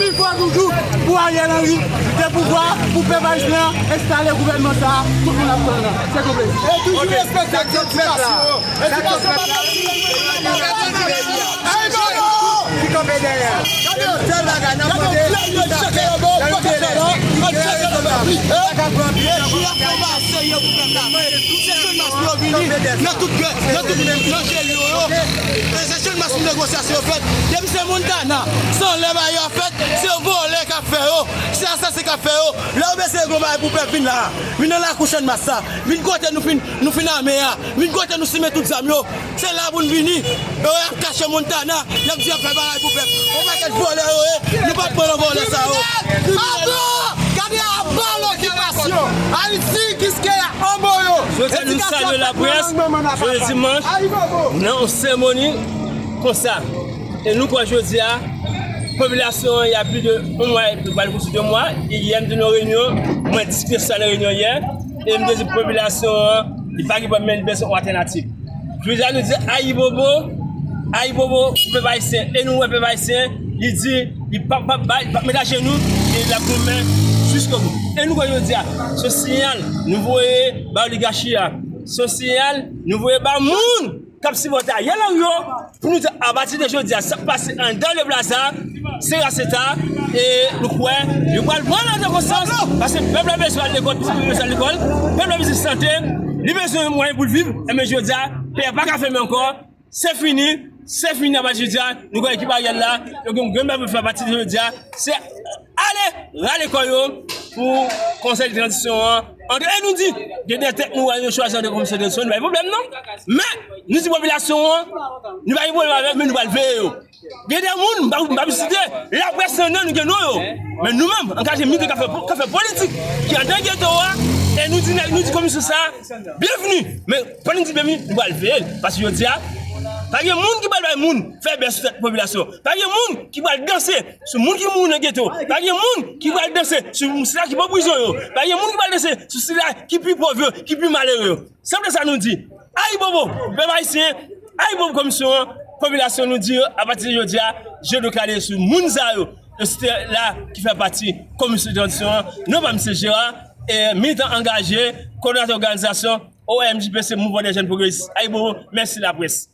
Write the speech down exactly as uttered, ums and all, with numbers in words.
Mil fwa toujou pou Ariel Henry gen pouvwa, pou pèp ayisyen an enstale gouvènman sa a, tout moun ap tann nan. Silvouplè. E toujou respekte edikasyon. Edikasyon pa ka di ki kanpe dèyè. Sèl bagay n ap mande, se sa fè nan yon dele ki trè rezonab. Pa ka pran pye. Serye pou pèp la. Se jèn mas yo vini nan tout kè, nan tout, nan tout, nan je yo, yo. E se jèn mas pou negosyasyon yo fèt. Depi se Montana, se anlè bagay yo ap fèt, se vòlè k ap fè yo, se asasen k ap fè yo. Lè yo bezwen gon bagay pou pèp, vin la. Vin nan lakou Channmas la. Vin kote nou fin, nou fin ame a. Vin kote nou simen tout zam yo. Se la pou n vini. Yo, y ap kache Montana. Y ap di y ap fè bagay pou pèp. Yon pakèt vòlè yo ye. Nou p ap pran nan vòlè sa yo. Adan! Gade aba lokipasyon. Ayiti, Kiskeya, anbo yo. Jodi a nou salye laprès. Jodi dimanch, nan yon seremoni konsa. E nou kwè jodi a, popilasyon an, y a plis de yon mwa, nou pral pou de mwa. Yè m te nan reyinyon, mwen diskite sa nan reyinyon yè. E m te di popilasyon an, li pa gen pwoblèm, men li bezwen yon altènativ. Jodi a nou di ayibobo, ayibobo pou pèp ayisyen. E nou wè pèp ayisyen, li di, li p ap, p ap bay, p ap met ajenou, e l ap goumen jiskobou. E nou kwè jodi a, se yon siyal nou voye ba oligachi a. Se yon siyal nou voye ba moun k ap sipòte Ariel Henry yo, pou nou di, apati de jodi a, sa k pase anndan Leplaza, se rase ta, e nou kwè, yo pral pran nan konsyans, paske pèp la bezwen al lekòl, pèp la bezwen al lekòl, pèp la bezwen sante, li bezwen mwayen pou l viv, enben jodi a, peyi a pa ka fèmen ankò, se fini, se fini apati de jodi a, nou kwè ekip Ariel la, yo gen yon grenn bagay pou fè apati de jodi a, se ale, rale kò yo pou konsèy de tranzisyon an antre. E nou di, gen de tèt nou wè yo chwazi antre komisyon de tranzisyon, nou pa gen pwoblèm non. Men, nou di popilasyon an, nou pa gen pwoblèm avè yo, men nou pral veye yo. Gen de moun, m pa, m pa site, laprès nan nou gen non yo. Men nou menm, angaje milite k ap fè, k ap fè politik, ki anndan geto a, e nou di nèg, nou di komisyon sa, byenvni. Men, pandan nou di byenvni, nou pral veye l. Paske jodi a, pa gen moun ki pral bay moun fè bèl sou tèt popilasyon. Pa gen moun ki pral danse sou moun ki mouri nan geto. Pa gen moun ki pral danse sou sila ki pran prizon yo. Pa gen moun ki pral danse sou sila ki pi pòv yo, ki pi malere yo. Se pou sa nou di, ayibobo, pèp ayisyen, ayibobo komisyon an, popilasyon nou di yo, apati de jodi a, je do kale sou moun sa yo, yo site la ki fè pati komisyon de tranzisyon an, non pa misye Jera, e militan angaje, kowòdinatè òganizasyon O M J P C, Mouvman dè Jèn Pwogresis. Ayibobo, mèsi laprès.